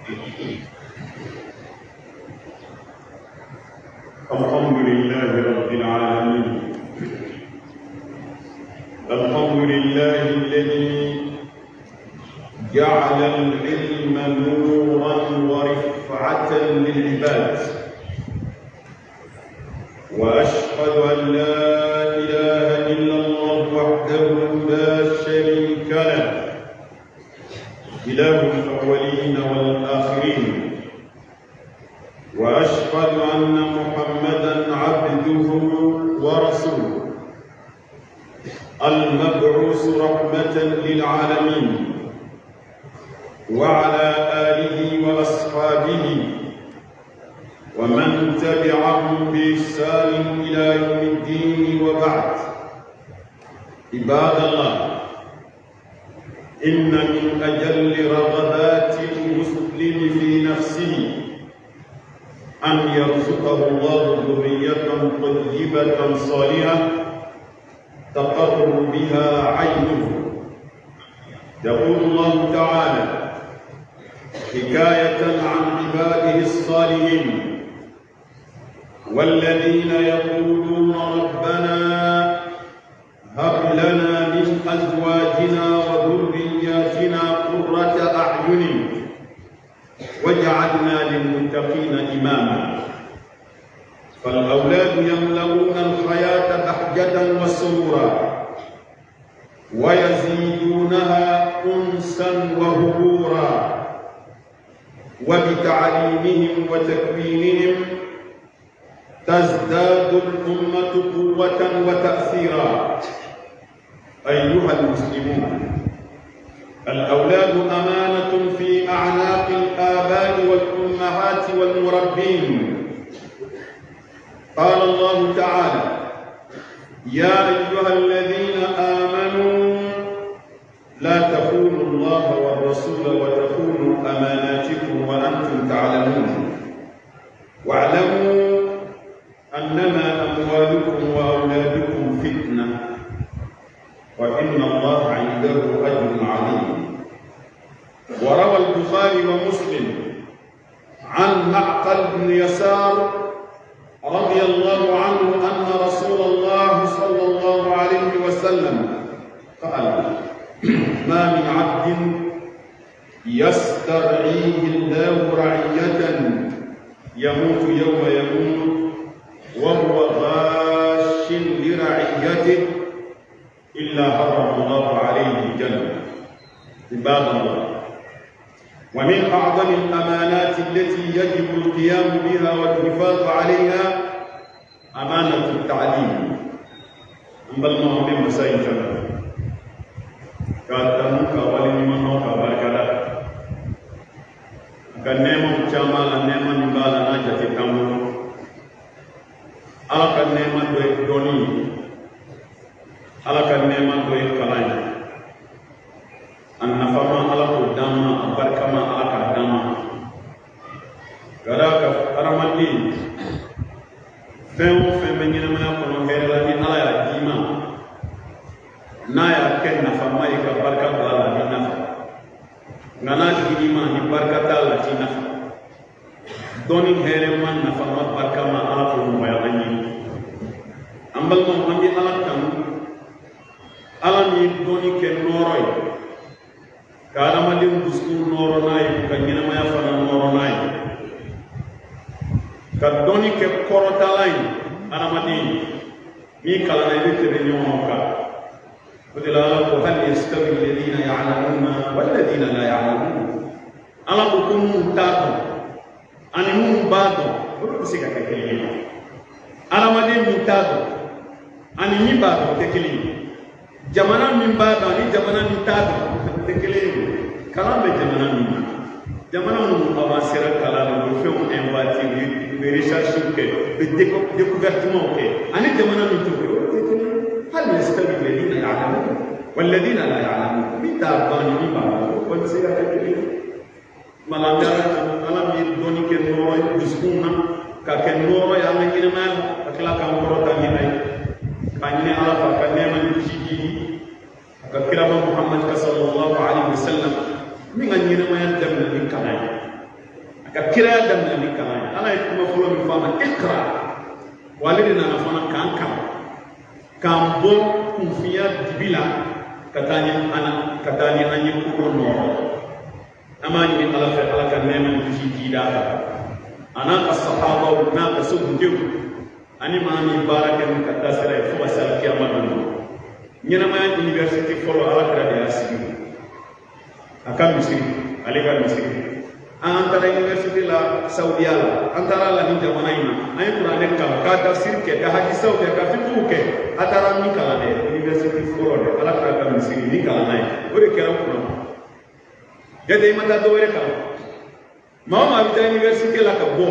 الحمد لله رب العالمين. الحمد لله الذي جعل العلم نورا ورفعة للعباد، وأشهد أن لا إله إلا الله وحده لا شريك له، إله الأولين والآخرين، وأشهد أن محمدا عبده ورسوله المبعوث رحمة للعالمين، وعلى آله وأصحابه ومن تبعهم بإحسان إلى يوم الدين، وبعد. عباد الله، إن من أجل رغبات المسلم في نفسه أن يرزقه الله ذرية طيبة صالحة تقر بها عينه. يقول الله تعالى حكاية عن عباده الصالحين: والذين يقولون ربنا هب لنا من أزواجنا وذرياتنا قرة أعين واجعلنا للمتقين إماما. فالأولاد يملؤون الحياة بهجة وسرورا، ويزيدونها أنسا وهبورا، وبتعليمهم وتكوينهم تزداد الأمة قوة وتأثيرا. أيها المسلمون، الأولاد أمانة في أعناق الآباء والأمهات والمربين. قال الله تعالى: يا أيها الذين آمنوا لا تخونوا الله والرسول وتخونوا أماناتكم وأنتم تعلمون، واعلموا أنما أموالكم وأولادكم فتنة، وإن الله عنده أجر عظيم. وروى البخاري ومسلم عن معقل بن يسار رضي الله عنه أن رسول الله صلى الله عليه وسلم قال: ما من عبد يسترعيه الله رعية يموت يوم يموت وهو غاش لرعيته إلا حرم الله عليه الجنة. عباد الله، ومن أعظم الأمانات التي يجب القيام بها والحفاظ عليها أمانة التعليم. بل ما هم مسائل كاتمك ولمن كبركة كنعمة جمال نعمة نبالا نجت تامو على كنعمة دوني على كنعمة دوي كلاين النفما على قدامنا البركة على قدامنا غراك أرمدي fɛn o fɛn bɛ ɲɛnamaya kɔnɔ hɛrɛ la ni Ala y'a d'i ma, n'a y'a kɛ nafama ye ka barika don a la, a b'i nafa. Nka n'a dir'i ma ni barika t'a la, a t'i nafa. Dɔnni hɛrɛma nafama barikama Ala k'o nɔgɔya an ye. An balimaw, an bɛ Ala tanu, Ala min ye dɔnni kɛ nɔɔrɔ ye, ka adamaden dusukun nɔɔrɔ n'a ye, ka ɲɛnamaya fana nɔɔrɔ n'a ye, ka dɔnni kɛ kɔrɔtala ye adamaden ye. N'i kalanna, i bɛ tɛmɛ ɲɔgɔn kan. O de la Ala ko: hal yastawi alladhina ya'lamuna walladhina la ya'lamun. Ala ko ko minnu t'a dɔn ani minnu b'a dɔn, olu bɛ se ka kɛ kelen ye. Adamaden min t'a dɔn ani min b'a dɔn, o tɛ kelen ye. Jamana min b'a dɔn ani jamana min t'a dɔn, o tɛ kelen ye. Kalan bɛ jamana min na, jamana minnu avancera kalan na, u bɛ fɛnw inventé, u bɛ recherche kɛ, u bɛ découvertement kɛ, ani jamana min t'o kɛ, o tɛ kelen ye. Hal yastawi alladhina ya'lamun walladhina la ya'lamun. Min t'a dɔn ani min b'a dɔn, o kɔni tɛ se ka kɛ kelen ye. Mala an bɛ Ala tanu, Ala min ye dɔnni kɛ nɔɔrɔ ye dusukun na, ka kɛ nɔɔrɔ ye an ka ɲɛnamaya la, ka tila k'an kɔrɔta ni a ye. K'a ɲini Ala fɛ a ka nɛɛma ni kisi jigi a ka kiraba Muhammad ka sallallahu alaihi wasallam, min ka ɲɛnamaya daminɛ ni kalan ye. Ka kiraya daminɛ ni kalan ye. Ala ye kuma fɔlɔ min fɔ a ma, ikra. Wa ale de nana fana k'an kalan, k'an bɔ kunfinya dibi la ka taa ni an ka taa ni an ye kodɔn nɔrɔ. An b'a ɲini Ala fɛ, Ala ka nɛɛma ni kisi jida a kan, a n'a ka sahabaw n'a ka sodenw ani maa min baara kɛ n'u ka taasira ye fo ka se alikiyama don ma. Ɲɛnamaya université fɔlɔ, Ala kira de y'a sigi a ka misiri, ale ka misiri. An taara université la Saudiya la, an taara la nin jamana in na, an ye kuranɛ kalan, k'a tafsir kɛ, ka hadisaw kɛ, ka fikiw kɛ. A taara min kalan dɛ, université fɔlɔ dɛ, Ala kira ka misiri min kalanna ye, o de kɛra n kunna. Jate i ma taa dɔ wɛrɛ kalan. Maa o maa bɛ taa université la ka bɔ,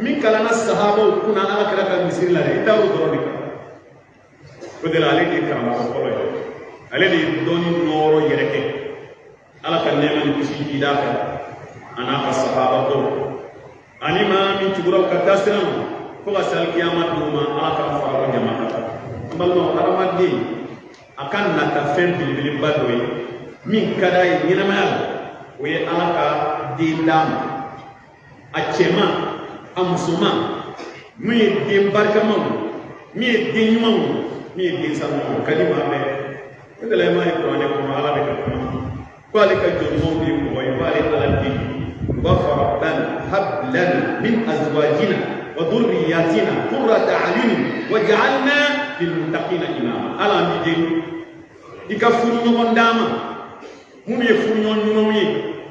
min kalanna sahabaw kunna Ala kira ka misiri la dɛ, i taar'o dɔrɔn de kalan. O de la ale de ye karamɔgɔ fɔlɔ ye, ale de ye dɔnni nɔɔrɔ yɛrɛ kɛ. Ala ka nɛɛma ni kisi jida a kan, a n'a ka sahaba dɔw ani maa min tugura u ka taasira ma fo ka se alikiyama don ma. Ala k'an fara o jama kan. An balimaw, hadamaden a ka nata fɛn belebeleba dɔ ye min ka d'a ye ɲɛnamaya la, o ye Ala ka den d'a ma, a cɛman a musoman, min ye den barikamaw, min ye den ɲumanw, min ye den sanumanw, o ka di maa bɛɛ. O de la i m'a ye kuranɛ kɔnɔ, Ala bɛ ka kuma ko ale ka jɔn ɲumanw de ye mɔgɔ ye, k'ale Ala den, u b'a fɔ rabbana hab lana min azwajina wa dhurriyyatina qurrata a'yunin waj'alna lilmuttaqina imama. Ala, an b'i deli, i ka furuɲɔgɔn d'an ma minnu ye furuɲɔgɔn ɲumanw ye,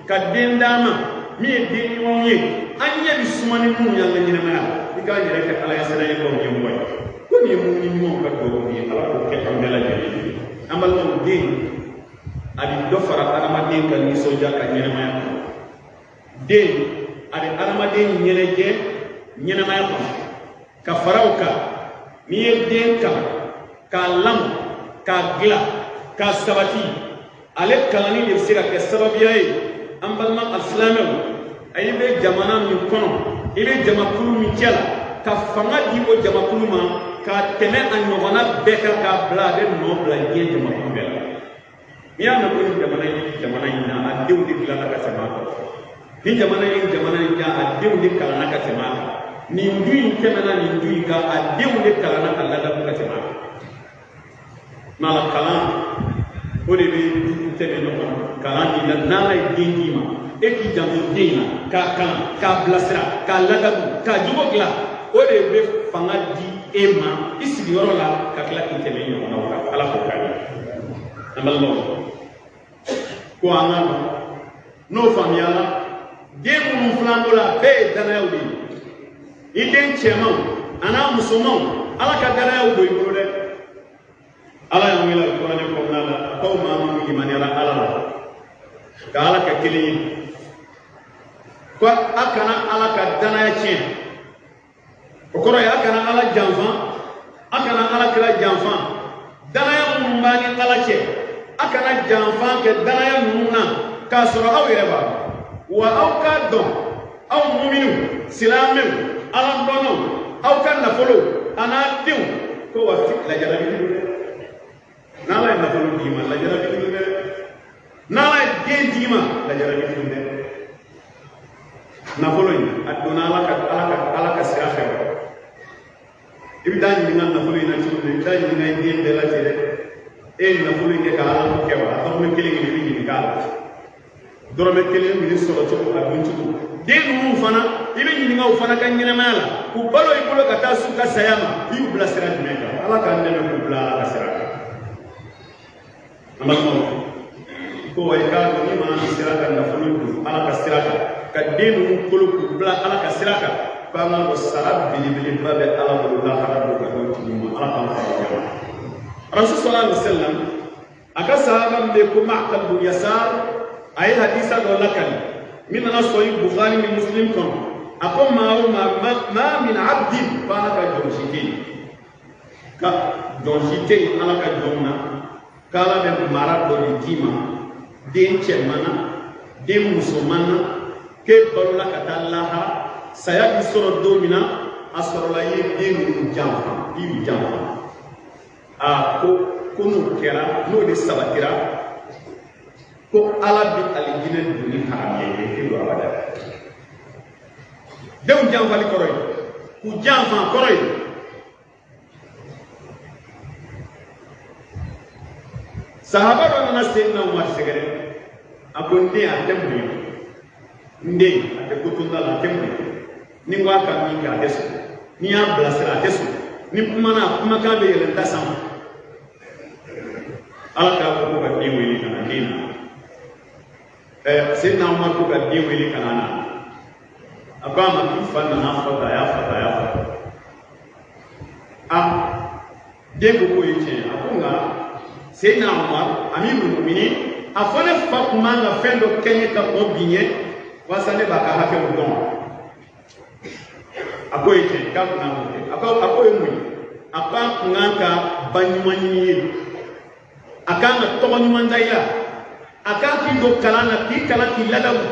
ka den d'an ma min ye den ɲumanw ye, an ɲɛ bɛ suma ni minnu ye an ka ɲɛnamaya la, i k'an yɛrɛ kɛ Ala ɲɛsiranɲɛbaw ɲɛmɔgɔ ye. Ko nin ye mumuni ɲumanw ka dugawu ye, Ala k'o kɛ an bɛɛ lajɛlen ye. An balimaw, den a bɛ dɔ fara hadamaden ka nisɔndiya ka ɲɛnamaya kɔnɔ. Den a bɛ hadamaden ɲɛnajɛ ɲɛnamaya kɔnɔ. Ka fara o kan, n'i ye den kalan, k'a lamɔ, k'a dilan, k'a sabati, ale kalanni de bɛ se ka kɛ sababuya ye. An balima alisilamɛw, a i bɛ jamana min kɔnɔ, i bɛ jamakulu min cɛ la, ka fanga di o jamakulu ma ka tɛmɛ a ɲɔgɔnna bɛɛ kan, k'a bila a bɛ nɔ bila diɲɛ jamakulu bɛɛ la. N'i y'a mɛn ko nin jamana in jamana in na, a denw de dilanna ka tɛmɛ a kan. Nin jamana in jamana in ja, a denw de kalanna ka tɛmɛ a kan. Nin du in tɛmɛna nin du in kan, a denw de kalanna ka ladamu ka tɛmɛ a kan. N'ala kalan o de bɛ du tɛmɛ ɲɔgɔn na. Kalan di la, n'Ala ye den d'i ma, e k'i janto den in na, k'a kalan, k'a bilasira, k'a ladamu, k'a jogo dilan, o de bɛ fanga di e ma i sigiyɔrɔ la, ka tila k'i tɛmɛ i ɲɔgɔnnaw kan. Ala k'o k'a ye. An balimaw, ko an ka dɔn n'o faamuyala, den minnu filan bolo, a bɛɛ ye danayaw de ye. I den cɛmanw a n'a musomanw, Ala ka danayaw don i bolo dɛ. Ala y'an wele kuranɛ kɔnɔna la, a k'aw maa minnu limaniyara Ala la, ka Ala kɛ kelen ye, ko a kana Ala ka danaya tiɲɛ. O kɔrɔ ye a kana Ala janfa, a kana Ala kira janfa. Danaya minnu b'an ni Ala cɛ, a kana janfa kɛ danaya ninnu na k'a sɔrɔ aw yɛrɛ b'a dɔn. Wa aw k'a dɔn, aw muminiw, silamɛw, Ala dɔnnaw, aw ka nafolo a n'a denw, ko wa lajarabi don dɛ. N'Ala ye nafolo d'i ma, lajarabi don dɛ. N'Ala ye den d'i ma, lajarabi don dɛ. Nafolo in a donna Ala ka sira fɛ wa? I bɛ taa ɲininka nafolo in na cogo min na, i bɛ taa ɲininka i den bɛɛ lajɛ dɛ. E ye nafolo in kɛ ka Ala ko kɛ wa? A dɔrɔmɛ kelen kelen i bɛ ɲininka a la, dɔrɔmɛ kelen minɛ sɔrɔ cogo, a dun cogo. Den ninnu fana, i bɛ ɲininka u fana ka ɲɛnamaya la, k'u balo i bolo ka taa s'u ka saya ma, i y'u bila sira jumɛn kan? Ala k'an dɛmɛ k'u bila Ala ka sira kan. An balimaw, ko wa i k'a dɔn, ni maa min sera ka nafolo don Ala ka sira kan, ka den ninnu kolo k'u bila Ala ka sira kan, k'an ka dɔn sara belebeleba bɛ Ala bolo lahara don ka d'o tigi ma. Ala k'an fara o kan. Rasul sallallahu alaihi wasallam, a ka sahaba min bɛ yen ko Ma'qal bun Yasar, a ye hadisa dɔ lakali min nana sɔn Bukhari ni Muslim kɔnɔ. A ko maa o maa, ma min abdin, ko Ala ka jɔn si tɛ yen, ka jɔn si tɛ yen Ala ka jɔnw na, k'Ala bɛ mara dɔ de d'i ma, den cɛman na, den musoman na, k'e balola ka taa lahara, saya b'i sɔrɔ don min na, a sɔrɔla i ye den ninnu janfa, i y'u janfa. A ko n'o kɛra, n'o de sabatira, ko Ala bɛ alijinɛ donni haramuya i ye, i tɛ don abada. Denw janfali kɔrɔ ye k'u janfa kɔrɔ ye sahaba dɔ nana Seydina Umar sɛgɛrɛ a ko n den a tɛ mun ye n den a tɛ ko to n da la a tɛ mun ye ni n ko a ka min kɛ a tɛ sɔn ni n y'a bilasira a tɛ sɔn ni kumana a kumakan bɛ yɛlɛn da sanfɛ ala k'a ko ko ka den wele ka na den na Seydina Umar ko ka den wele ka na na a ko a ma k'i fa nana fɔ tan a y'a fɔ tan a y'a fɔ tan a den ko k'o ye tiɲɛ ye a ko nka Seydina Umar amirul muminin a fɔ ne fa tun man ka fɛn dɔ kɛ n ye ka kɔn bi ɲɛ walasa ne b'a ka hakɛw dɔn a k'o ye tiɲɛ ye k'a tun kan k'o kɛ a ko a k'o ye mun ye a ko a tun kan ka ba ɲuman ɲini ye a kan ka tɔgɔ ɲuman da i la a kan k'i don kalan na k'i kalan k'i ladamu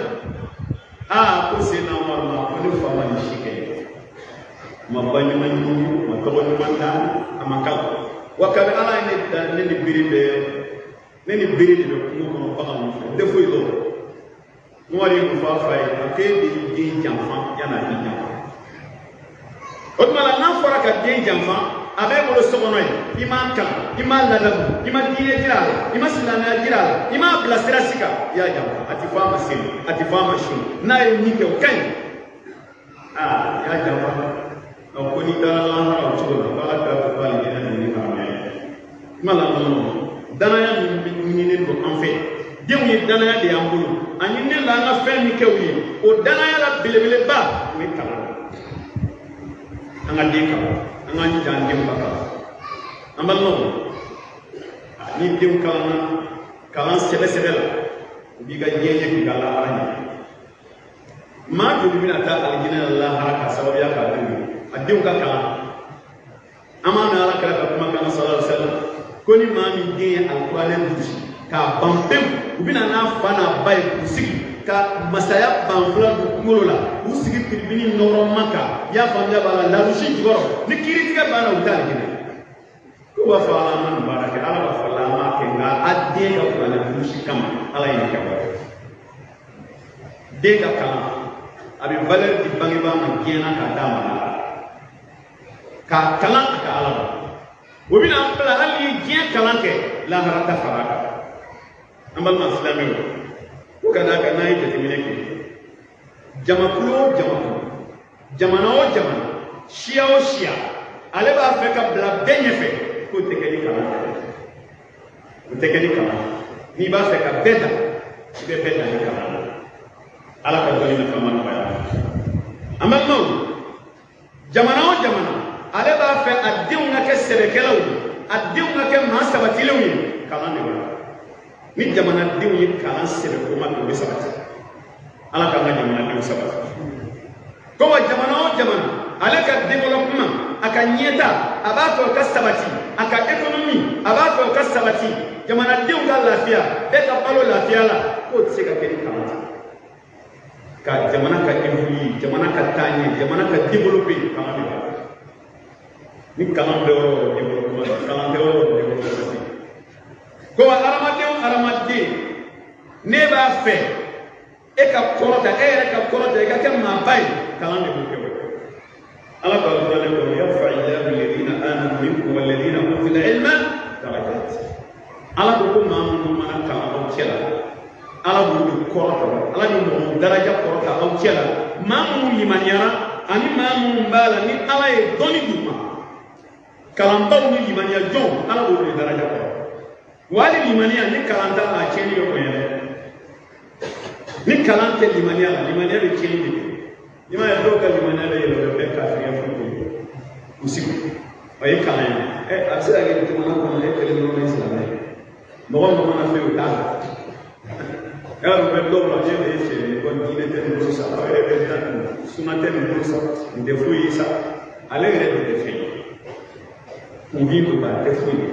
aa ko Seydina Umar ma ko ne fa ma nin si kɛ ma ba ɲuman ɲini ma tɔgɔ ɲuman da a ma kalan wa kabi ala ye ne da ne ni bere bɛ ne ni bere de bɛ kungo kɔnɔ baganw nɔfɛ n tɛ foyi dɔn Umar ye mun fɔ a fa ye a k'e de y'i den janfa yan'a k'i janfa o tuma la n'a fɔra ka den janfa a b'e bolo so kɔnɔ yen i m'a kalan i m'a ladamu i ma diinɛ jira a la i ma silamɛya jira a la i m'a bila sira si kan i y'a janfa a ti fɔ a ma seli a ti fɔ a ma sun n'a ye min kɛ o ka ɲi aa i y'a janfa ko n'i taara lahara o cogo la ko ala kira ko k'ale ɲɛna nin ni haramuya ye kuma la nɔnɔ danaya min ɲininen don an fɛ denw ye danaya de y'an bolo a ɲininen don an ka fɛn min kɛ u ye o danaya la belebeleba o ye kalan an ka den kalan an k'an jija an denw ka kalan an balimaw ni denw kalanna kalan sɛbɛ sɛbɛ la u b'i ka diɲɛ ɲɛ k'i ka lahara ɲɛ maa joli bɛna taa alijinɛ la lahara k'a sababuya k'a denw ye a denw ka kalan an b'a mɛn ala kira ka kumakan na sallallahu alaihi wasallam ko ni maa min den ye alikuranɛ durusi k'a ban pewu u bɛna n'a fa n'a ba ye k'u sigi ka masaya banfula don kunkolo la k'u sigi tiribini nɔrɔma kan i y'a faamuya b'a la larusi jukɔrɔ ni kiiritigɛ banna u bɛ taa alijinɛ k'u b'a fɔ ala an ma nin baara kɛ ala b'a fɔ la an m'a kɛ nka a den ka kuranɛ durusi kama ala ye nin kɛ wa den ka kalan a bɛ valeur di bangebaa ma diɲɛ na k'a d'a ma k'a kalan a ka ala dɔn o bɛna an bila hali ni diɲɛ kalan kɛ lahara ta fara a kan an balima silamɛw ko ka d'a kan n'an ye jateminɛ kɛ jamakulu o jamakulu jamana o jamana siya o siya ale b'a fɛ ka bila bɛɛ ɲɛfɛ k'o tɛ kɛ ni kalan tɛ o tɛ kɛ ni kalan n'i b'a fɛ ka bɛɛ dan i bɛ bɛɛ dan ni kalan na ala ka dɔnni nafa ma nɔgɔya an balimaw jamana o jamana ale b'a fɛ a denw ka kɛ sɛbɛkɛlaw ye a denw ka kɛ maa sabatilenw ye kalan de b'a la ni jamanadenw ye kalan sɛbɛkoma kɛ u bɛ sabati ala k'an ka jamanadenw sabati ko wa jamana o jamana ale ka développement a ka ɲɛta a b'a fɛ o ka sabati a ka économie a b'a fɛ o ka sabati jamanadenw ka lafiya bɛɛ ka balo lafiya la k'o tɛ se ka kɛ ni kalan tɛ ka jamana ka évoluer jamana ka taa ɲɛ jamana ka développer kalan de b'a la ni kalan bɛ yɔrɔ o yɔrɔ développement kalan tɛ yɔrɔ o yɔrɔ développement tɛ ko wa hadamaden o hadamaden ne b'a fɛ e ka kɔrɔta e yɛrɛ ka kɔrɔta i ka kɛ maaba ye kalan de b'o kɛ o ala ka kuranɛ kɔnɔ yarfa illahu alladhina amanu minkum walladhina utul ilma darajat ala ko ko maa minnu mana kalan aw cɛ la ala b'u de kɔrɔta ala bɛ mɔgɔw daraja kɔrɔta aw cɛ la maa minnu limaniyara ani maa minnu b'a la ni ala ye dɔnni d'u ma kalanbaw ni limaniya jɔnw ala b'olu de daraja kɔrɔta wa hali limaniya ni kalan t'a la a tiɲɛni bɛ bonya dɛ ni kalan tɛ limaniya la limaniya bɛ tiɲɛni de kɛ i m'a ye dɔw ka limaniya bɛ yɛlɛ o bɛ kafiriya furu kɛ u sigi o ye kalan ye ɛ a bɛ se ka kɛ jamana kɔnɔ e kelen dɔrɔn ye silamɛ ye mɔgɔ min mana fɛn o t'a la yala o bɛ dɔw la e de ye cɛ ye ko diinɛ tɛ nin bolo sa aw yɛrɛ bɛ da suna tɛ nin bolo sa nin tɛ foyi ye sa ale yɛrɛ de tɛ fɛn ye kunfin don a tɛ foyi ye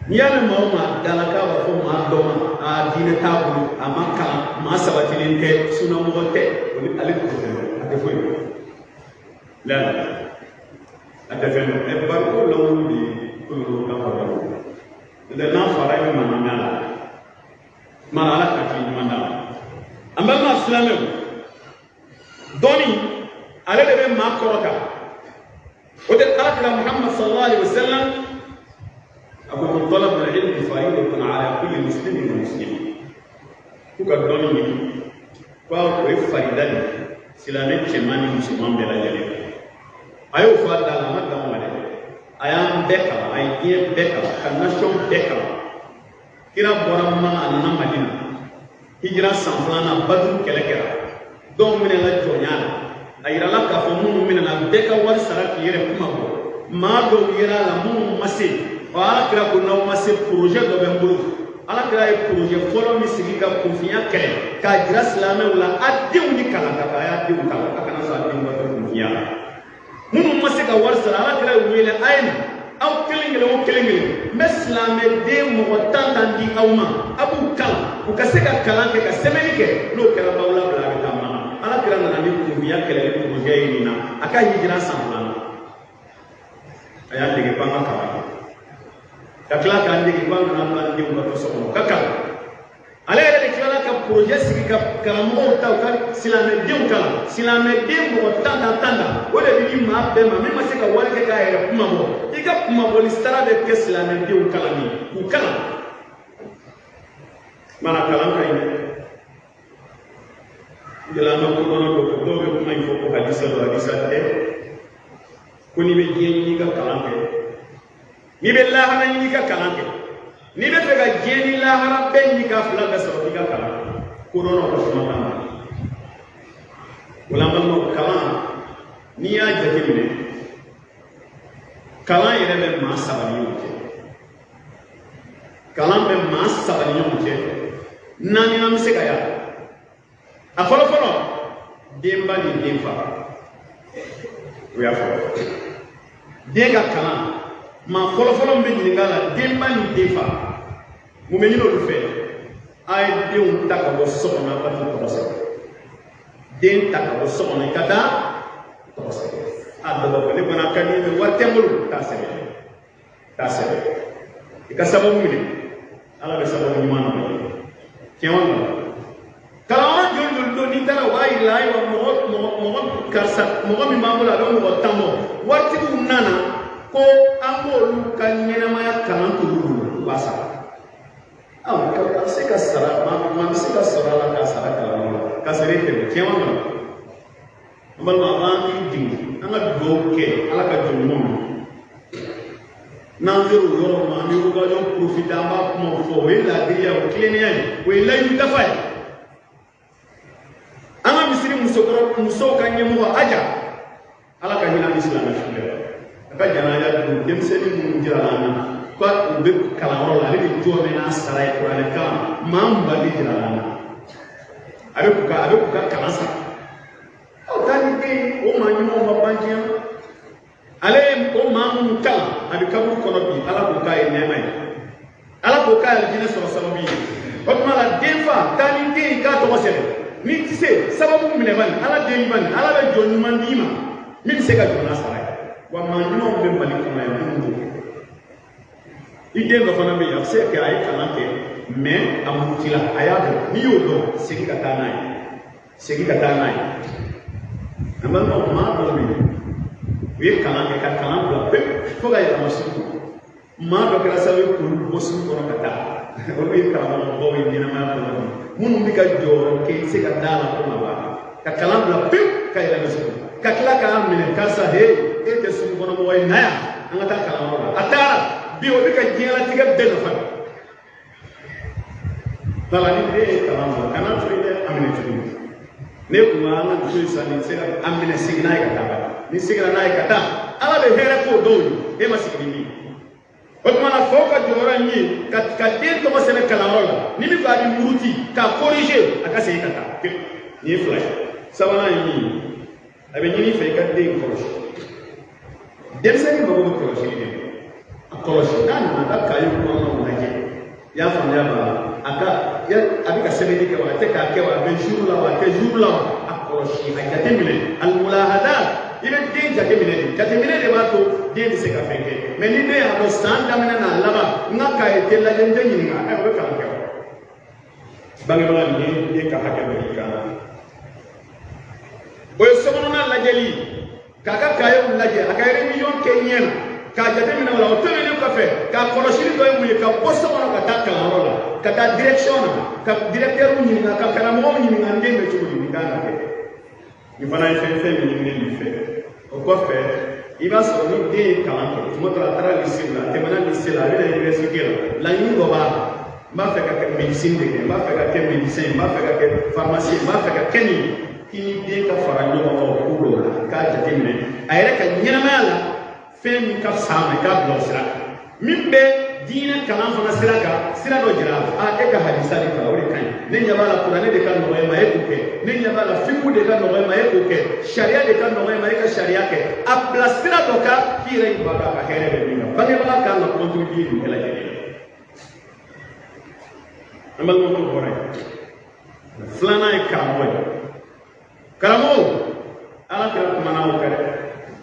n'i y'a mɛn maa o maa dala k'a b'a fɔ maa dɔ ma a diinɛ t'a bolo a ma kalan maa sabatilen tɛ sunamɔgɔ tɛ o ni ale tɛ fɛn dɔn a tɛ foyi dɔn la a tɛ fɛn dɔn ɛ bariko lankolon de ye ko ninnu kan ka bɔ n'o tɛ n'a fara i bɛ mankan mɛn a la mana ala ka hakili ɲuman d'a ma an balima silamɛw dɔnni Ale de bɛ maa kɔrɔta. O de ala kira Muhammad sallallahu alaihi wa sallam a ko ko talabul ilmi faridatun ala kulli muslimin wa muslima. K'u ka dɔnni ɲini, ko o ye farida de ye silamɛ cɛman ni musoman bɛɛ lajɛlen kan. A y'o fɔ a da la, a ma dan o ma dɛ. A y'an bɛɛ kalan, a ye diɲɛ bɛɛ kalan, ka nation bɛɛ kalan. Kira bɔra Maka, a nana Madina. Hijira san filanan, Baduru kɛlɛ kɛra. Dɔw minɛna jɔnya la. A yirala k'a fɔ minnu minɛna bɛɛ ka wari sara k'i yɛrɛ kuma bɔ. Maa dɔw yera a la minnu ma se. Ɔ ala kira ko n'aw ma se, projet dɔ bɛ n bolo. Ala kira ye projet fɔlɔ min sigi ka kunfinya kɛlɛ k'a jira silamɛw la, a denw ni kalan ka kan, a y'a denw kalan, a kana sɔn a denw ka to kunfinya la. Minnu ma se ka wari sara, ala kira ye wele, a ye na aw kelen kelen o kelen kelen, n bɛ silamɛden mɔgɔ tan tan di aw ma, a b'u kalan u ka se ka kalan kɛ ka sɛbɛnni kɛ, n'o kɛra b'aw labila a bɛ taa Maka. Ala kira nana ni kunfinya kɛlɛli projet ye nin na a ka hijira san filanan. A y'an dege k'an ka kalan kɛ, ka tila k'an dege k'an kana to an denw ka to so kɔnɔ ka kalan. Ale yɛrɛ de tilala ka projet sigi ka karamɔgɔw ta u ka silamɛdenw kalan, silamɛden mɔgɔ tan tan tan tan, o de bɛ di maa bɛɛ ma min ma se ka wari kɛ k'a yɛrɛ kuma bɔ. I ka kumabɔli sara bɛ kɛ silamɛdenw kalanni k'u kalan. Mana kalan ka ɲi dɛ. Yala an ka kodɔnna dɔw ko dɔw bɛ kuma in fɔ ko hadisa don, hadisa tɛ. Ko n'i bɛ diɲɛ ɲini i ka kalan kɛ, n'i bɛ lahara ɲini i ka kalan kɛ, n'i bɛ fɛ ka diɲɛ ni lahara bɛɛ ɲini k'a fila bɛɛ sɔrɔ k'i ka kalan kɛ. Kodɔnnaw ka kumakan na. O la n balimaw, kalan n'i y'a jateminɛ, kalan yɛrɛ bɛ maa saba ni ɲɔgɔn cɛ. Kalan bɛ maa saba ni ɲɔgɔn cɛ, naaninan bɛ se ka y'a la. A fɔlɔ fɔlɔ, denba ni denfa, o y'a fɔlɔ. Den ka kalan, maa fɔlɔ fɔlɔ min bɛ ɲininka a la, denba ni denfa, mun bɛ ɲini olu fɛ? A ye denw ta ka bɔ so kɔnɔ, a ka t'u tɔgɔ sɛbɛn. Den ta ka bɔ so kɔnɔ, i ka taa tɔgɔ sɛbɛn. A dɔ b'a fɔ ne kɔni a ka di n ye, wari tɛ n bolo, taa sɛbɛn, taa sɛbɛn. I ka sababu minɛ, Ala bɛ sababu ɲuman nɔgɔya. Tiɲɛ wa nkalon? Kalanyɔrɔ joli joli don n'i taara u b'a yir'i la, ayiwa mɔgɔ mɔgɔ mɔgɔ karisa mɔgɔ min b'an bolo a bɛ mɔgɔ 10 bɔ, waritigiw nana ko an b'olu ka ɲɛnamaya kalan t'olu bolo, u b'a sara. Awɔ, a bɛ se ka sara, maa bɛ se ka sɔrɔ a la k'a sara kalanyɔrɔ la k'a sɔrɔ e tɛ o. Tiɲɛ wa nkalon? An balima, a b'an hakili jigin, an ka dugawu kɛ Ala ka jɔn ɲumanw ye. N'an sera o yɔrɔ ma, an bɛ occasion profiter, an b'a kumaw fɔ. O ye laadiriya, o ye tilennenya ye, o ye layidu dafa ye. An ka misiri musokɔrɔ musow ka ɲɛmɔgɔ Aja, Ala ka hinɛ ni silamɛ su bɛɛ la. A ka janaja don denmisɛnnin minnu jirala an na ko u bɛ kalanyɔrɔ la, ale de jɔ bɛ n'a sara ye kuranɛ kalan, maa 20 de jirala an na. A bɛ k'u ka kalan sara. Aw taa ni den ye, o maa ɲumanw ma ban diɲɛ ma. Ale ye o maa minnu kalan, a bɛ kaburu kɔnɔ bi, Ala k'o k'a ye nɛɛma ye, Ala k'o k'a ye alijinɛ sɔrɔ sababu ye. O tuma la denfa, taa ni den ye k'a tɔgɔ sɛbɛn. N'i tɛ se, sababu minɛ bani, Ala deli bani, Ala bɛ jɔn ɲuman d'i ma min bɛ se ka jɔ n'a sara ye. Wa maa ɲumanw bɛ Mali kɔnɔ yan minnu b'o kɛ. I den dɔ fana bɛ yen, a bɛ se ka kɛ a ye kalan kɛ, mɛ a murutila, a y'a dɔn. N'i y'o dɔn, segin ka taa n'a ye, segin ka taa n'a ye. An balimaw, maa dɔw bɛ yen, u ye kalan kɛ ka kalan bila pewu fo ka yɛlɛma sugu kɔnɔ. Maa dɔ kɛra sababu ye k'olu bɔ sugu kɔnɔ ka taa. Olu ye karamɔgɔbaw ye ɲɛnamaya kɔnɔ bi, minnu bɛ ka jɔyɔrɔ kɛ, i tɛ se ka da la ko maa b'a kɛ. Ka kalan bila pewu ka yɛlɛma sugu kɔnɔ, ka tila k'a minɛ, karisa he, e tɛ sugu kɔnɔ mɔgɔ ye, na yan an ka taa kalanyɔrɔ la. A taara bi, o bɛ ka diɲɛlatigɛ bɛɛ nafa bi. Wala ni den ye kalan bila, kana to yen dɛ, a minɛ tuguni. Ne kun b'a an ka muso in san, nin se ka a minɛ, segin n'a ye ka taa. Ni seginna n'a ye ka taa, Ala bɛ hɛrɛ k'o dɔw ye, e ma sigi ni min ye. O tuma na faw ka jɔyɔrɔ ye min ye, ka den tɔgɔ sɛbɛn kalanyɔrɔ la, ni min ko a bɛ muruti k'a corriger, a ka segin ka taa. Nin ye fila ye. Sabanan ye min ye, a bɛ ɲini i fɛ i ka den kɔlɔsi. Denmisɛnnin mago bɛ kɔlɔsili de la. A kɔlɔsi, n'a nana a ka kaye kɔnɔnaw lajɛ. I y'a faamuya b'a la, a ka a bɛ ka sɛbɛnni kɛ wa, a tɛ k'a kɛ wa, a bɛ jour la wa, a tɛ jour la wa, a kɔlɔsi, a jateminɛ. Al-mulahada, i bɛ den jateminɛ de, jateminɛ de b'a to den bɛ se ka fɛn kɛ. Mɛ ni den y'a dɔn san daminɛ n'a laban, n ka kaye tɛ lajɛ, n tɛ ɲininka, o bɛ kalan kɛ wa? Bangebaga, nin ye den ka hakɛ dɔ y'i kan. O ye sokɔnɔna lajɛli. lajɛli k'a ka kayew lajɛ a ka révision kɛ ɲɛ na k'a jateminɛ o la o tɛmɛnen kɔfɛ k'a kɔlɔsili dɔ ye mun ye ka bɔ so kɔnɔ ka taa kalanyɔrɔ la ka taa direction na ka directeur ɲininka ka karamɔgɔw ɲininka n den bɛ cogo di nin kan ka kɛ nin fana ye fɛn min ɲininen nin fɛ o kɔfɛ i b'a sɔrɔ ni den ye kalan kɛ tuma dɔ la a taara lycée la a tɛmɛna lycée la a bɛ na université la laɲini dɔ b'a la n b'a fɛ ka kɛ médecine de kɛ n b'a fɛ ka kɛ médecin n b'a fɛ ka kɛ pharmacien n b'a fɛ ka kɛ nin ye k'i ni den ka fara ɲɔgɔn kan o ko dɔw la k'a jateminɛ a yɛrɛ ka ɲɛnamaya la fɛn min ka fisa a ma i k'a bila o sira kan min bɛ diinɛ kalan fana sira kan sira dɔ jira a la a e ka hadisa de kalan o de ka ɲi ne ɲɛ b'a la kuranɛ de ka nɔgɔ e ma e k'o kɛ ne ɲɛ b'a la fiku de ka nɔgɔ e ma e k'o kɛ sariya de ka nɔgɔ e ma e ka sariya kɛ a bila sira dɔ kan k'i yɛrɛ b'a dɔn a ka hɛrɛ bɛ min kan bangebaga kan ka contribuer nin bɛɛ lajɛlen la an balimakɛw bɔra yen filanan ye karamɔgɔ ye karamɔgɔw ala kira kumana o kan dɛ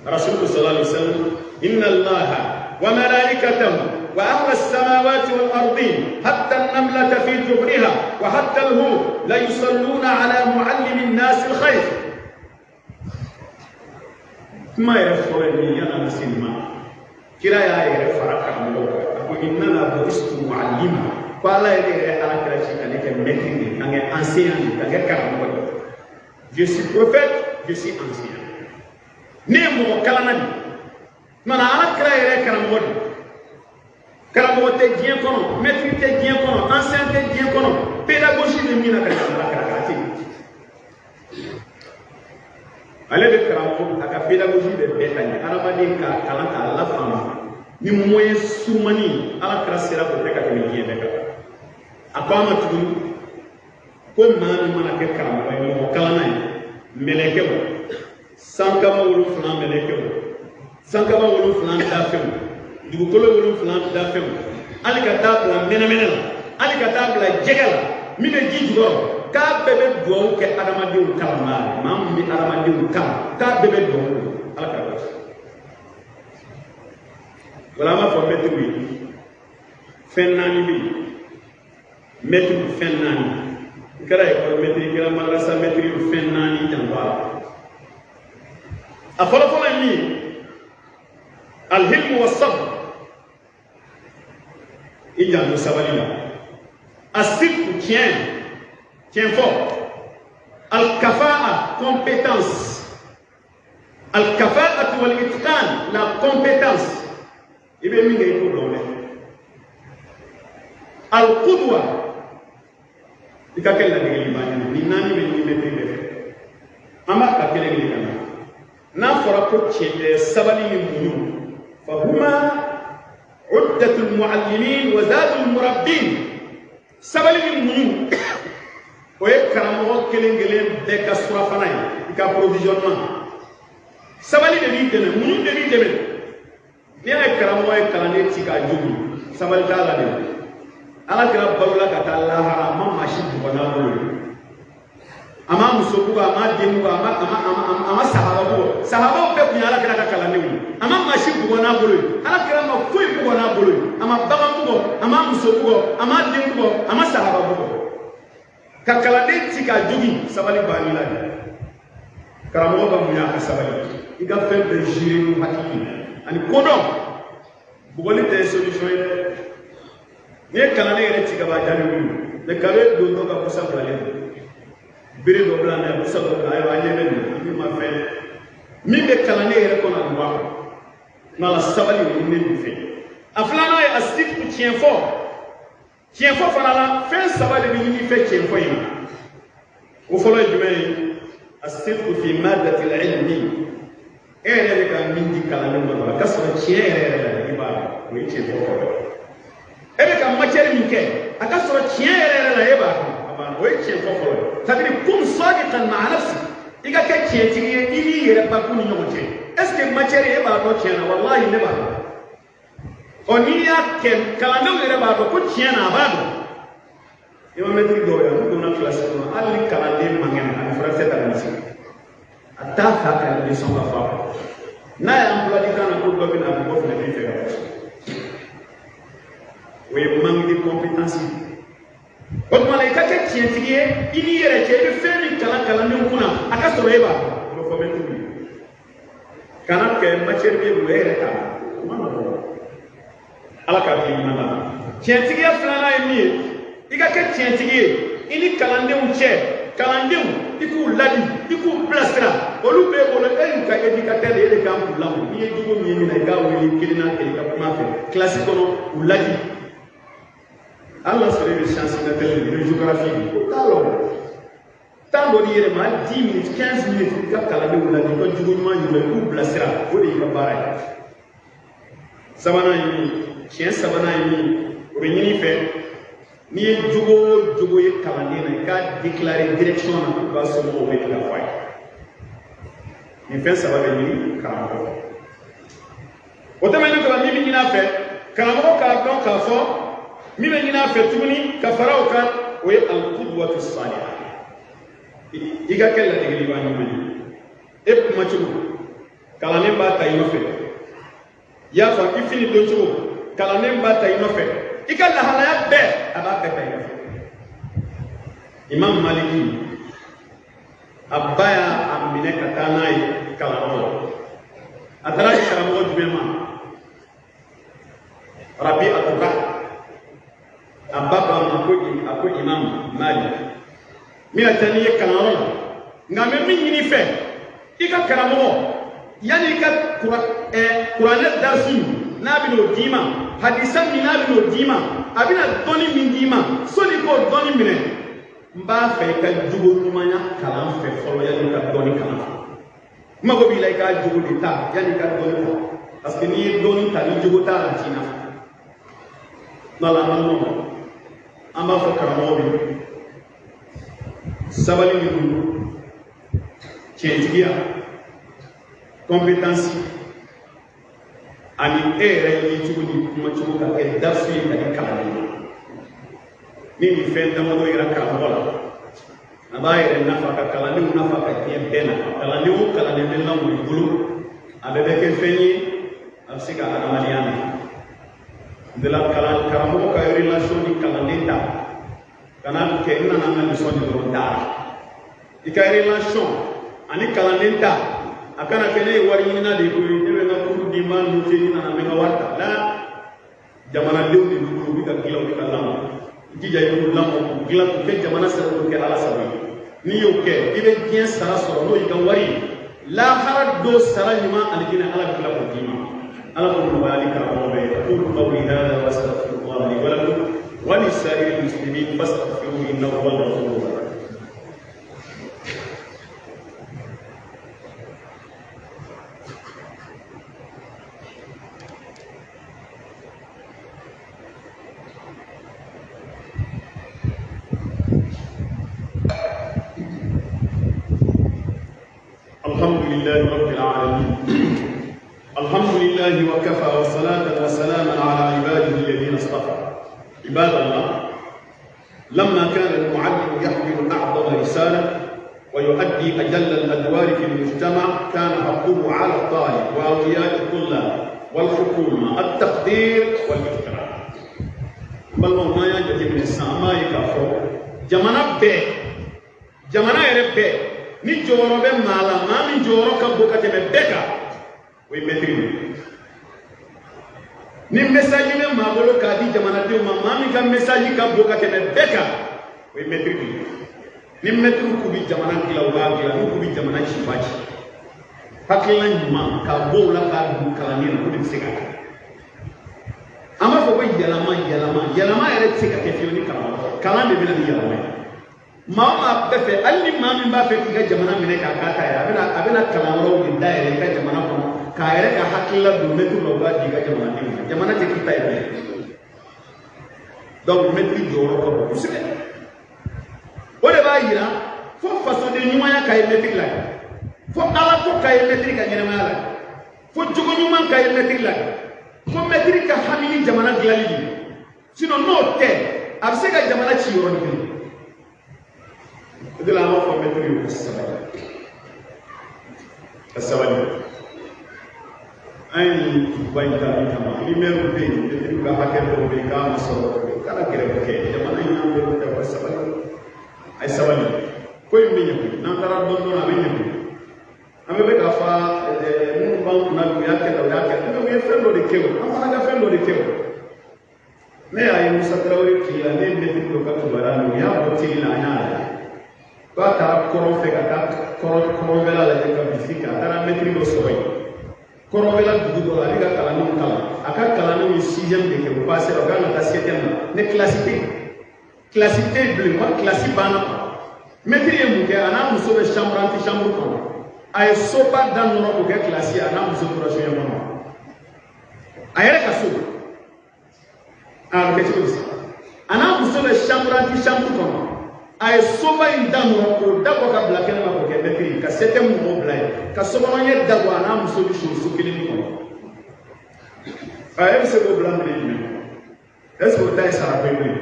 rasulu sallallahu alaihi wasallam inna allaha wa malaikatahu wa ahla as-samawati wal ardin hatta an-namlata fi juhriha wa hatta al-hut la yusalluna ala muallimi an-nas al-khayr kuma yɛrɛ fɔlɔ ye min ye yanni an ka se nin ma kira y'a yɛrɛ fara karamɔgɔw kan a ko innama bu'istu mu'allima ko ala ye ne yɛrɛ ala kira ci ka ne kɛ maître de ye ka kɛ enseignant de ye ka kɛ karamɔgɔ de ye je suis prophète je suis enseignant ne ye mɔgɔ kalanna de ye mana ala kira yɛrɛ ye karamɔgɔ de ye karamɔgɔ tɛ diɲɛ kɔnɔ maître tɛ diɲɛ kɔnɔ enseignant tɛ diɲɛ kɔnɔ pédagogie bɛ min na ka tɛmɛ ala kira kan a tɛ yen ale bɛ karamɔgɔ a ka pédagogie bɛ bɛɛ ka ɲɛ adamaden k'a kalan k'a lafaamu ni moyen surumani ala kira sera k'o kɛ ka tɛmɛ diɲɛ bɛɛ kan a ko a ma tuguni ko maa min mana kɛ karamɔgɔ ye mɔgɔ kalanna ye mɛlɛkɛw sankaba 7 mɛlɛkɛw sankaba 7 dafɛnw dugukolo 7 dafɛnw hali ka taa bila mɛnɛmɛnɛ la hali ka taa bila jɛgɛ la min bɛ ji jukɔrɔ k'a bɛɛ bɛ duwawu kɛ adamadenw kalanbaa ye maa min bɛ adamadenw kalan k'a bɛɛ bɛ duwawu kɛ ala k'a basi wala an b'a fɔ mɛtiriw ye fɛn 4 bɛ yen mɛtiriw fɛn 4 i kɛra ekɔli mɛtiri i kɛra madarasa mɛtiri fɛn 4 janto a la a fɔlɔfɔlɔ ye min ye alhilmu wa sabr i janto sabali la asidku tiɲɛ tiɲɛ fɔ alkafa'a compétence alkafa'atu wal itqan la compétence i bɛ min kɛ i k'o dɔn dɛ alqudwa i ka kɛ ladegelibaa ye nin 4 bɛ ɲini mɛtiri bɛɛ fɛ an b'a ta kelen kelen ka na n'a fɔra ko tiɲɛ sabali ni muɲu fa huma uddatul muallimin wa zadul murabbin sabali ni muɲu o ye karamɔgɔ kelen kelen bɛɛ ka surafana ye i ka provisionnement sabali de b'i dɛmɛ muɲu de b'i dɛmɛ n'i y'a ye karamɔgɔ ye kalanden ci k'a jogi sabali t'a la de ala kɛra balo la ka taa lahara a ma maa si bugɔ n'a bolo ye a ma muso bugɔ a ma den bugɔ a ma sahaba bugɔ sahabaw bɛɛ tun ye ala kɛra ka kalandenw ye a ma maa si bugɔ n'a bolo ye ala kɛra ma foyi bugɔ n'a bolo ye a ma bagan bugɔ a ma muso bugɔ a ma den bugɔ a ma sahaba bugɔ ka kalanden ci k'a jogi sabali banni la de karamɔgɔ ka munya a ka sabali i ka fɛn bɛɛ gérer ni hakili ani kodɔn bugɔli tɛ solution ye dɛ n'i ye kalanden yɛrɛ ci ka ban a ja bɛ wuli mɛ kabe dontɔ ka busa bilalen don bere dɔ bila n'a ye busa dɔ bila ayiwa an ɲɛ bɛ nin na min ma fɛn min bɛ kalanden yɛrɛ kɔnɔ a bɛ bɔ a kɔnɔ n'ala sabali o ɲininen don fɛ a filanan ye a sifu tiɲɛ fɔ tiɲɛ fɔ fana la fɛn 3 de bɛ ɲini i fɛ tiɲɛ fɔ in na o fɔlɔ ye jumɛn ye a sifu fi madati ilmi e yɛrɛ bɛ ka min di kalanden ma dɔrɔn a ka sɔrɔ tiɲɛ yɛrɛ yɛrɛ la i b'a dɔn o ye tiɲɛ fɔ fɔlɔ e bɛ ka matière min kɛ a ka sɔrɔ tiɲɛ yɛrɛ yɛrɛ la e b'a dɔn a banna o ye tiɲɛ fɔ fɔlɔ ye c'est à dire kun sadiqan ma'a nafsi i ka kɛ tiɲɛtigi ye i n'i yɛrɛ bakun ni ɲɔgɔn cɛ est ce que matière e b'a dɔn tiɲɛ na walahi ne b'a dɔn ɔ n'i y'a kɛ kalandenw yɛrɛ b'a dɔn ko tiɲɛ na a b'a dɔn i ma mɛtiri dɔw ye n'u donna kilasi kɔnɔ hali ni kalanden man kɛnɛ a bɛ furakisɛ ta ka na sigi a t'a fɛ a ka leçon ka fɔ a kɔ n'a ye emploi du temps na ko dɔ bɛ na a bɛ bɔ fenêtre fɛ ka bɔ o ye manque de compétence ye o tuma la i ka kɛ tiɲɛtigi ye i n'i yɛrɛ cɛ i bɛ fɛn min kalan kalandenw kunna a ka sɔrɔ e b'a dɔn o bɛ fɔ mɛtiriw ye Kana kɛ matière b'e bolo e yɛrɛ t'a la o ma nɔgɔn. Ala k'a hakili ɲuman d'a ma. Tiɲɛtigiya filanan ye min ye, i ka kɛ tiɲɛtigi ye i ni kalandenw cɛ. Kalandenw i k'u ladi, i k'u bilasira, olu b'e bolo, e y'u ka éducateur de ye, e de kan k'u lamɔ. N'i ye jogo min ye min na, i k'a wele kelen n'a kelen i ka kuma fɛ kilasi kɔnɔ, u ladi. Hali n'a sɔrɔ e bɛ science naturelle de, i bɛ géographie de, o t'a lɔn. Temps dɔ di yɛrɛ ma, hali 10 minutes, 15 minutes, i ka kalandenw ladi, i ka jogo ɲuman yir'u la, i k'u bilasira, o de y'i ka baara ye. Sabanan ye min ye, tiɲɛ sabanan ye min ye, o bɛ ɲini i fɛ. N'i ye jogo o jogo ye kalanden na, i k'a déclarer direction na k'u ka somɔgɔw wele k'a fɔ a ye. Nin fɛn saba bɛ ɲini karamɔgɔ fɛ. O tɛmɛnen kɔfɛ, min bɛ ɲini a fɛ, karamɔgɔ k'a dɔn k'a fɔ min bɛ ɲini a fɛ tuguni ka fara o kan, o ye al-qudwatu salihah. I ka kɛ ladegelibaa ɲuman ye. E kuma cogo, kalanden b'a ta i nɔfɛ. I y'a faamu, i fini don cogo, kalanden b'a ta i nɔfɛ. I ka lahalaya bɛɛ, a b'a bɛɛ ta i nɔfɛ. Imam Maliki, a ba y'a minɛ ka taa n'a ye kalanyɔrɔ la. A taara di karamɔgɔ jumɛn ma? Rabi'atu Ra. A ba ko a ma ko a ko Imam Malik, n bɛna taa n'i ye kalanyɔrɔ la, nka n bɛ min ɲini i fɛ, i ka karamɔgɔ, yanni i ka kuranɛ darisu n'a bɛna o d'i ma, hadisa min n'a bɛna o d'i ma, a bɛna dɔnni min d'i ma, sɔnni i k'o dɔnni minɛ, n b'a fɛ i ka jogo ɲumanya kalan fɛ fɔlɔ yanni i ka dɔnni kalan fɛ. N mago b'i la i ka jogo de ta yanni i ka dɔnni ta, parce que n'i ye dɔnni ta ni jogo t'a la, a t'i nafa. N'ala an balimaw, an b'a fɔ karamɔgɔw ye, sabali ni muɲu, tiɲɛtigiya, compétence ani e yɛrɛ ye cogo ni kuma cogo ka kɛ darisu ye ka di kalanden ma. Ni nin fɛn damadɔ yira karamɔgɔ la, a b'a yɛrɛ nafa ka kalandenw nafa ka diɲɛ bɛɛ nafa. Kalanden o kalanden bɛ lamɔ i bolo, a bɛɛ bɛ kɛ fɛn ye, a bɛ se ka adamadenya nafa. De la kalan karamɔgɔ ka relation ni kalanden ta kana kɛ n nana n ka leçon di dɔrɔn taara. I ka relation ani kalanden ta a kana kɛ ne ye wari ɲinina de ye koyi, ne bɛ n ka cours di, n b'a noter, ni nana n bɛ n ka wari ta. La jamanadenw de b'i bolo, u bɛ ka dilan, u bɛ ka lamɔ. I jija i b'u lamɔ k'u dilan k'u kɛ jamana sago, k'u kɛ Ala sago ye. N'i y'o kɛ, i bɛ diɲɛ sara sɔrɔ, n'o y'i ka wari ye. Lahara don sara ɲuman alijinɛ, Ala bɛ tila k'o d'i ma. Ala k'o nɔgɔya ni karamɔgɔ bɛɛ ye. Aqulu qawli hadha wa astaghfirullah li wa lakum wa li sa'iril muslimin fastaghfiruhu innahu huwal ghafurur rahim. الحمد لله رب العالمين، الحمد لله وكفى، وصلاة وسلاما على عباده الذين اصطفى. عباد الله، لما كان المعلم يحمل أعظم رسالة ويؤدي أجل الأدوار في المجتمع، كان حقه على الطالب وأولياء الطلاب والحكومة التقدير والاحترام. بل ما يجب من السماء يكفو جمانا بي jamana yɛrɛ bɛɛ ni jɔyɔrɔ bɛ maa la, maa min jɔyɔrɔ ka bon ka tɛmɛ bɛɛ kan, o ye mɛtiri ye. Ni message bɛ maa bolo k'a di jamanadenw ma, maa min ka message ka bon ka tɛmɛ bɛɛ kan, o ye mɛtiri ye. Ni mɛtiriw k'u bɛ jamana dilan, u b'a dilan. N'u k'u bɛ jamana ci, u b'a ci. Hakilina ɲuman k'a bɔ o la k'a don kalanden na, o de bɛ se ka kɛ. An b'a fɔ ko yɛlɛma, yɛlɛma, yɛlɛma yɛrɛ tɛ se ka kɛ fiyewu ni kalan. Kalan de bɛ na ni yɛlɛma ye. Maa o maa bɛɛ fɛ, hali ni maa min b'a fɛ k'i ka jamana minɛ k'a k'a ta ye, a bɛna kalan wɛrɛw de dayɛlɛ i ka jamana kɔnɔ k'a yɛrɛ ka hakilila don mɛtiriw la, u b'a di i ka jamanadenw ma. Jamana tɛ k'i ta ye bilen. Donc mɛtiri jɔyɔrɔ ka bon kosɛbɛ. O de b'a yira fo fasoden ɲumanya ka ye mɛtiri la, fo ala ko ka ye mɛtiri ka ɲɛnamaya la, fo jogo ɲuman ka ye mɛtiri la, fo mɛtiri ka hami ni jamana dilanli de ye. Sinon n'o tɛ, a bɛ se ka jamana ci yɔrɔnin kelen. O de la an b'a fɔ mɛtiri ye ko sabali, ka sabali. An ye nin duguba in ta min kama, primaire bɛ yen, mɛtiriw ka hakɛ dɔw bɛ yen k'a ma sɔrɔ, kana gɛrɛbu kɛ jamana in n'an bɛɛ bɛ ta, sabali, a ye sabali. Ko in bɛ ɲɛ koyi, n'an taara dɔɔnin dɔɔnin a bɛ ɲɛ koyi. An bɛɛ bɛ k'a fɔ minnu b'an Musa Tarawele tile la, ne ye mɛtiri dɔ ka kibaruya mɛn, u y'a bɔ tele la, an y'a lajɛ. K'a taara kɔrɔn fɛ ka taa kɔrɔnfɛla lajɛ ka bisiki kɛ, a taara mɛtiri dɔ sɔrɔ yen. Kɔrɔnfɛla dugu dɔ la, a bɛ ka kalandenw kalan. A ka kalandenw ye sixième de kɛ, u passé la, u kan ka taa septième na. Ne kilasi tɛ yen. Kilasi tɛ yen bilen, wa kilasi banna. Mɛtiri ye mun kɛ? A n'a muso bɛ chambre antichambre kɔnɔ. A ye soba da nɔrɔ k'o kɛ kilasi ye, a n'a muso tora soɲɛ kɔnɔ. A yɛrɛ ka so. A bɛ kɛ cogo di? A n'a muso bɛ chambre antichambre kɔnɔ. A ye soba in da nɔrɔ k'o dabɔ ka bila kɛnɛ ma k'o kɛ mɛtiri, ka septième mɔgɔw bila yen, ka sokɔnɔ ɲɛ dabɔ, a n'a muso bɛ so kelen min kɔnɔ. A e bɛ se k'o bila minɛ jumɛn? Est ce que o ta ye sara ko ye bilen?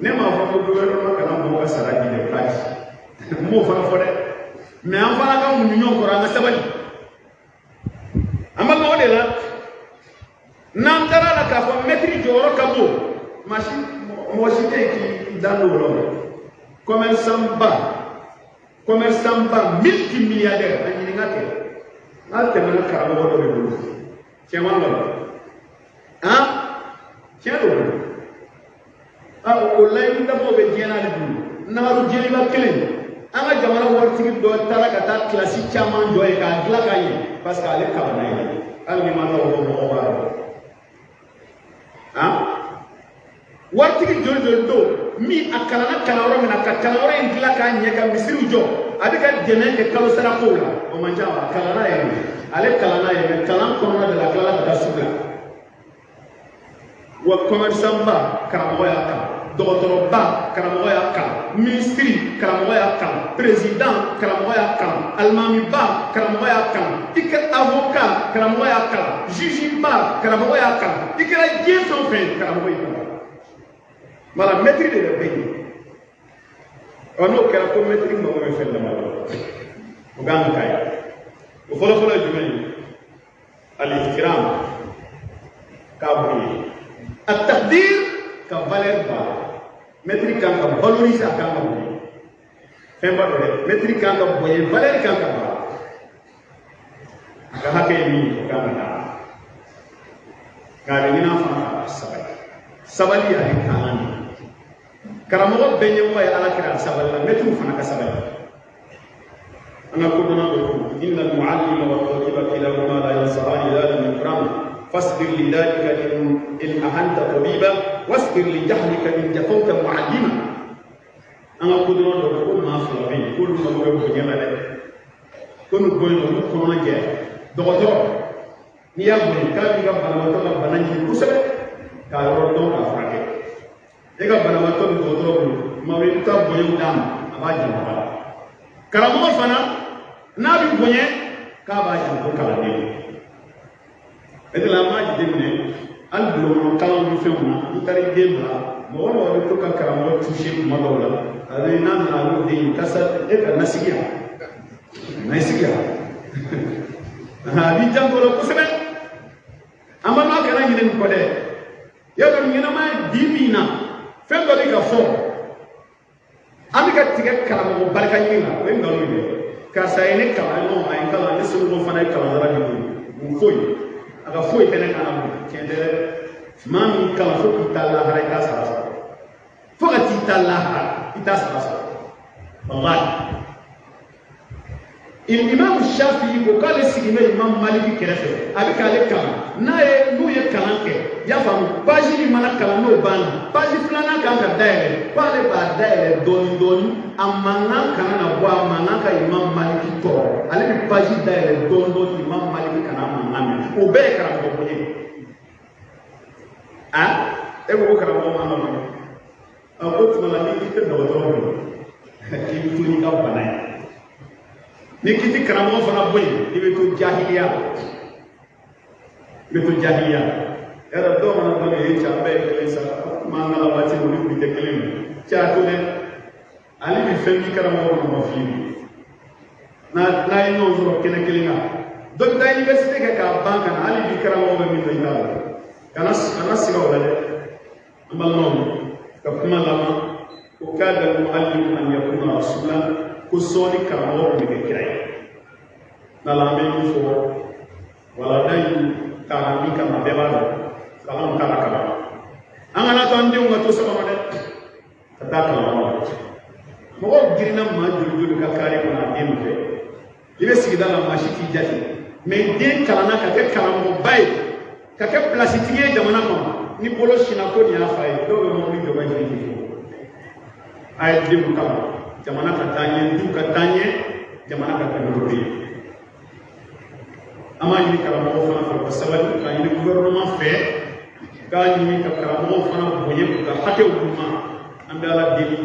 Ne m'a fɔ ko gouvernement kana mɔgɔw ka sara di dɛ, k'a di. N m'o fana fɔ dɛ. Mais an fana ka muɲu ɲɔgɔn kɔrɔ, an ka sabali. An b'a o de la, n'an taara la k'a fɔ mɛtiri jɔyɔrɔ ka bon, maa si mɔgɔ si tɛ yen k'i dan don o la o. Commerçant ba, commerçant ba multimilliardaire, a ɲininka kɛ. N'a tɛmɛna karamɔgɔ dɔ de bolo. Tiɲɛ ma nkalon? Han? Tiɲɛ don. A o layidu dafaw bɛ diɲɛ n'ale bolo. Nagaru jeliba kelen, an ka jamana waritigi dɔ taara ka taa kilasi caman jɔ yen k'a dilan ka ɲɛ, parce que ale kalanna yen. Hali ni ma taa o mɔgɔw b'a dɔn. Han? Waritigi joli joli don min a kalanna kalanyɔrɔ min na, ka kalanyɔrɔ in dilan k'a ɲɛ, ka misiriw jɔ, a bɛ ka dɛmɛ kɛ kalo sara kow la, o man ca wa? A kalanna yen de. Ale kalanna yen, mais kalan kɔnɔna de la, a tilala ka taa sugu la. Wa commerçant ba, karamɔgɔ y'a kalan. Dɔgɔtɔrɔba, karamɔgɔ y'a kalan. Minisiri, karamɔgɔ y'a kalan. Président, karamɔgɔ y'a kalan. Alimamiba, karamɔgɔ y'a kalan. I kɛra avocat, karamɔgɔ y'a kalan. Juge ba, karamɔgɔ y'a kalan. I kɛra diɲɛ fɛn o fɛn ye, karamɔgɔ y'i kalan. Voilà, mɛtiri de bɛ bɛɛ ɲɛ. Ɔ n'o kɛra ko mɛtiri mago bɛ fɛn damadɔ la, o kan ka k'a ye. O fɔlɔfɔlɔ ye jumɛn ye? Al-ihtiram, k'a bonya. At-taqdir, ka valeur b'a la. Mɛtiri kan ka valoriser, a kan ka bonya. Fɛn ba dɔ dɛ, mɛtiri kan ka bonya, valeur kan ka b'a la. A ka hakɛ ye min ye, o kan ka d'a ma. Nka a bɛ ɲini an fana fɛ ka sabali. Sabali ale kalan de. Karamɔgɔ bɛɛ ɲɛmɔgɔ ye Ala kira, a sabali la, mɛtiriw fana ka sabali. An ka kodɔnna dɔ ko inna al-mu'allima wa tabiba kilahuma la yansahani la lam yukrama fasbir lidhalika in ahanta tabiba wasbir li jahlika in jafawta mu'allima. An ka kodɔnna dɔ ko maa fila bɛ yen k'olu mago bɛ bonya la dɛ, ko n'u bonya olu kɔnɔna jɛ. Dɔgɔtɔrɔ, n'i y'a bonya k'a b'i ka banabaatɔ ka bana ɲini kosɛbɛ k'a yɔrɔ dɔn k'a furakɛ. E ka banabaatɔ bɛ dɔgɔtɔrɔ bolo, tuma bɛɛ i bɛ taa bonyaw d'a ma, a b'a janto a la. Karamɔgɔ fana n'a bɛ bonya k'a b'a janto kalanden na. E de la an b'a jateminɛ hali bulon kɔnɔ kalanw ni fɛnw na, n'i taara i den bila, mɔgɔ mɔgɔ bɛ to ka karamɔgɔ toucher kuma dɔw la, a bɛ n'a nana a b'o den ye, karisa e ka na sigi yan, na sigi yan, a b'i janto o la kosɛbɛ. An balima kana ɲinɛ nin kɔ dɛ. Yadɔ ɲɛnamaya bi min na, fɛn dɔ bɛ ka fɔ, an bɛ ka tigɛ karamɔgɔ barika ɲini na, o ye nkalon ye dɛ. Karisa ye ne kalan, non, a ye n kalan, ne somɔgɔw fana ye kalansara di ne mun foyi, a ka foyi tɛ ne kan na bilen. Tiɲɛ tɛ dɛ. Maa min kalan fo k'i ta lahara, i t'a sara sɔrɔ. Fo ka t'i ta lahara, i t'a sara sɔrɔ. Walahi. Imam Shafi'i ko k'ale sigilen bɛ Imam Maliki kɛrɛfɛ, a bɛ k'ale kalan. N'a ye n'u ye kalan kɛ, i y'a faamu, page min mana kalan n'o banna, page filanan kan ka dayɛlɛ, k'ale b'a dayɛlɛ dɔɔni dɔɔni, a mankan kana na bɔ, a mankan ka Imam Maliki tɔɔrɔ. Ale bɛ page dayɛlɛ dɔɔni dɔɔni, Imam Maliki kana mankan mɛn. O bɛɛ ye karamɔgɔ bonya ye. A e ko ko karamɔgɔ man ka bonya. A ko tuma la ni i tɛ dɔgɔtɔrɔ bonya, k'i bɛ to n'i ka bana ye. Ni k'i ti karamɔgɔ fana bonya, i bɛ to jahiliya la. I bɛ to jahiliya la. Yàrá dɔw mana dɔn ye cɛ, an bɛɛ ye kelen sa, kuma an ka waati olu bi tɛ kelen ye. Cɛ a to dɛ, ale bi fɛn k'i karamɔgɔ ma ma f'i ye. N'a ye ɲɔgɔn sɔrɔ kɛnɛ kelen kan, dɔ bɛ taa université kɛ k'a ban ka na, hali bi karamɔgɔ bɛ min dɔn i t'a dɔn. Kana siga o la dɛ. An balimaw, ka kuma laban ko kada al-muallimu an yakuna rasula, ko sɔɔni karamɔgɔ tun bɛ kɛ kira ye. N'ala an bɛ min fɔ, walanda in taara min kama, bɛɛ b'a dɔn, kalanw taara kaban. An kana to an denw ka to so kɔnɔ dɛ, ka taa kalanyɔrɔ la. Mɔgɔw girinna maa joli joli ka kare kɔnɔ a den nɔfɛ. I bɛ sigida la, maa si t'i jate, mɛ den kalanna ka kɛ karamɔgɔba ye, ka kɛ pilasitigi ye jamana kɔnɔ. Ni bolo sinna ko nin y'a fa ye, dɔw bɛ mobili jɔ ka jigin k'i fo. A ye denw kalan, jamana ka taa ɲɛ, du ka taa ɲɛ, jamana ka développer. An b'a ɲini karamɔgɔw fana fɛ u ka sabali, k'a ɲini gouvernement fɛ k'a ɲini ka karamɔgɔw fana bonya k'u ka hakɛw d'u ma. An bɛ Ala deli,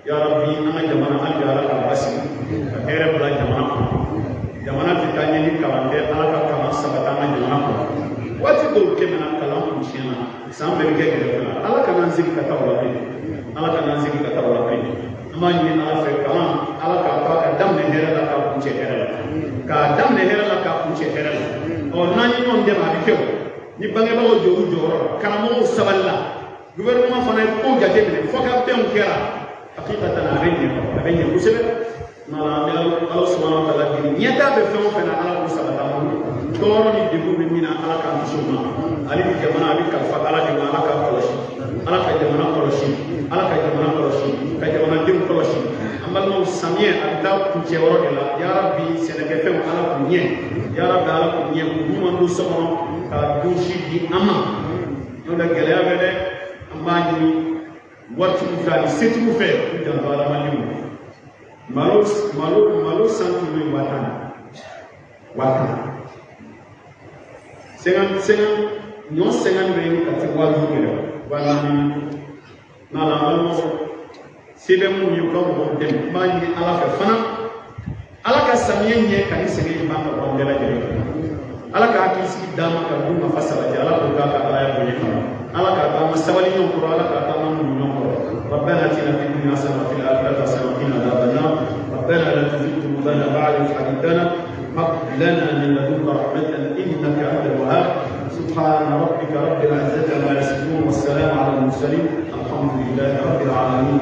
ya Rabbi, an ka jamana hali bi Ala k'a basigi, ka hɛrɛ bila jamana kɔnɔ. Jamana tɛ taa ɲɛ ni kalan tɛ. Ala ka kalan sabati an ka jamana kɔnɔ. Waati dɔw tɛmɛna, kalan kun tiɲɛna, san bɛɛ bɛ kɛ gɛrɛfɛ la. Ala kana an segin ka taa o la bilen, Ala kana an segin ka taa o la bilen. An b'a ɲini Ala fɛ, kalan Ala k'a to a ka daminɛ hɛrɛ la k'a kuncɛ hɛrɛ la, k'a daminɛ hɛrɛ la k'a kuncɛ hɛrɛ la. Ɔ, n'an ye ɲɔgɔn dɛmɛ, a bɛ kɛ o. Ni bangebagaw jɔr'u jɔyɔrɔ la, karamɔgɔw sabalila, gouvernement fana ye kow jateminɛ, fɔ ka bɛnw kɛra, hakikatan a bɛ ɲɛ, a bɛ ɲɛ kosɛbɛ. Nka an bɛ Ala subahana wa taala deli, ɲɛtaa bɛ fɛn o fɛn na, Ala k'o sabati an bolo. Tɔɔrɔ ni degun bɛ min na, Ala k'an kisi o ma. Ale bi jamana a bɛ kalifa Ala de ma. Ala k'a kɔlɔsi, Ala ka jamana kɔlɔsi, Ala ka jamana kɔlɔsi, ka jamanadenw kɔlɔsi. An balimaw, samiyɛ a bɛ taa kuncɛ yɔrɔ de la. Yarabi, sɛnɛkɛfɛnw Ala k'u ɲɛ, yarabi, Ala k'u ɲɛ, k'u ɲuman don so kɔnɔ ka dun si di an ma. N'o tɛ, gɛlɛya bɛ dɛ. An b'a ɲini waritigiw fɛ ani setigiw fɛ k'u janto adamadenw. Malo, malo, malo san kilo ye 10 000, 10 000, 50, 50, ɲɔ 50 bɛ ɲini ka se 5000 yɛrɛ, 4000. N'a la, an balimaw, se bɛ minnu ye, u ka mɔgɔw dɛmɛ. N b'a ɲini Ala fɛ fana, Ala ka samiyɛ ɲɛ ka ni sɛgɛn in ban ka bɔ an bɛɛ lajɛlen kan. Ala ka hakilisigi d'an ma ka dun ka fa sabati. Ala k'o k'a ka Alaya bonya kama. Ala k'a to an ka sabali ɲɔgɔn kɔrɔ, Ala k'a to an ka muɲu ɲɔgɔn kɔrɔ. ربنا اتنا في الدنيا حسنه وفي الاخره حسنه وقنا عذاب النار. ربنا لا تزغ قلوبنا بعد إذ هديتنا، هب لنا من لدنك رحمة إنك أنت الوهاب. سبحان ربك رب العزة عما يصفون، والسلام على المرسلين، الحمد لله رب العالمين.